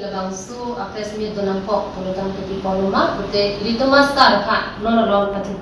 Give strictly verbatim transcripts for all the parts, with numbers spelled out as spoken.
Labangso a-press meet donangkok pulotangte pi koloma pute ilitum a-sir aphan non along pati,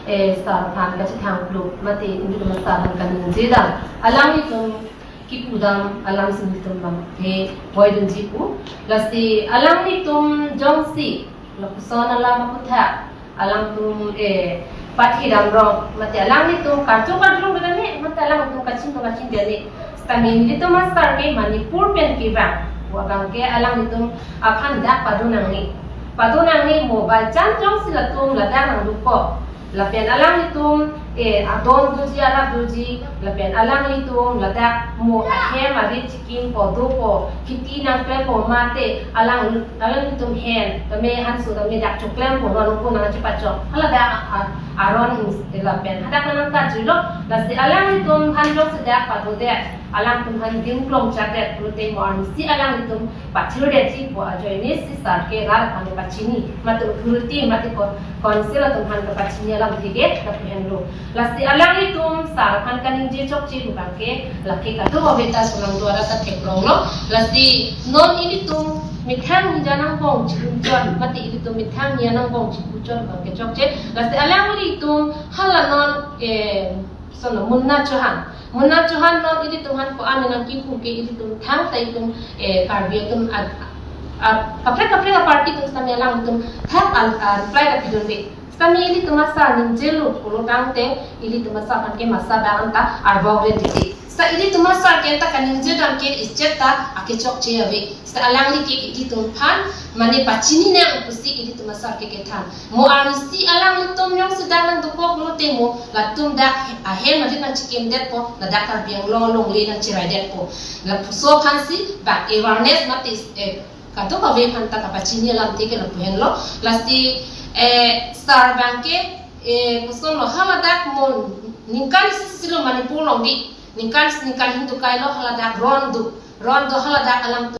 eh, sir aphan kachethang plu mate ilitum a-sir aphan kaningje dam, alanglitum kipu dam alam si ilitum abang ke boidunji pu. Lasi alanglitum jongsi lapuson alam aputhak alangtum, eh, pathi damrong mate alanglitum karcho karjong bidane mate alangtum kachin to kachin bidane. Sitame ilitum a-sir ke Manipur pen kevang pu abang ke alanglitum aphan dak pado nangne. Pado nangne mo by chance jongsi latum ladak nangdukok, lapen alanglitum, eh, adon doji, arap doji, lapen alanglitum ladak mo ahem arit chikim po dopo, kheti nangklempo mate alang alanglitum hen tame hanso tame dak choklempo, non ko nang chepachok, hala dak a-, aron ins-, lapen hadak nangkarjuilo. Lasi alanglitum aphan jongsi dak padodet, alangtum aphan dim klong chakdet pulote mo arnisi alanglitum pathirdetji pu ajoine si sir ke rat aphan pachini mate authority mate ko-, council atum aphan pachini alamthe ke lapu henlo. Lasi alanglitum sir aphan kaningje chokche pu abang ke lake kadokave ta sonang dwara ta theklonglo. Lasi non ilitum methang ni angbong chikuchon mate ilitum methang ni angbong chikuchon abang ke chokche. Lasi alanglitum hala non, eh, sono Munna Chauhan. Munna Chauhan non ilitum aphan ko-an nangkipu ke ilitum thangta ilitum, eh, Karbi atum a-, a-, kaprek kaprek a-party atum sitame alangtum thang al-, a-, reply ta pidunde. Sitame ilitum a-sir ningjelo pulotangte ilitum a-sir aphan ke masa abang anta arbok rendite. Sita ilitum a-sir ke anta kaningje dam ke ichet ta akechokche ave. Sita alangli ke ilitum aphan mane pachini nang pusi ilitum a-sir ke kethan. Mo arnisi alanglitum jongsi dak nangdukok lote mo latum dak ahem arit nangchikimdetpo, ladak Karbi Anglong alongle nangchiraidetpo. Lapuson aphansi bang awareness mate, eh, kadokave aphan ta kapachini alamthe ke lapu henlo. Lasi, eh, sir abang ke, eh, kosonlo, haladak mo ningkan isi silo Manipur along di, ningkan ningkan hin do kailo, haladak ron do, ron do haladak alam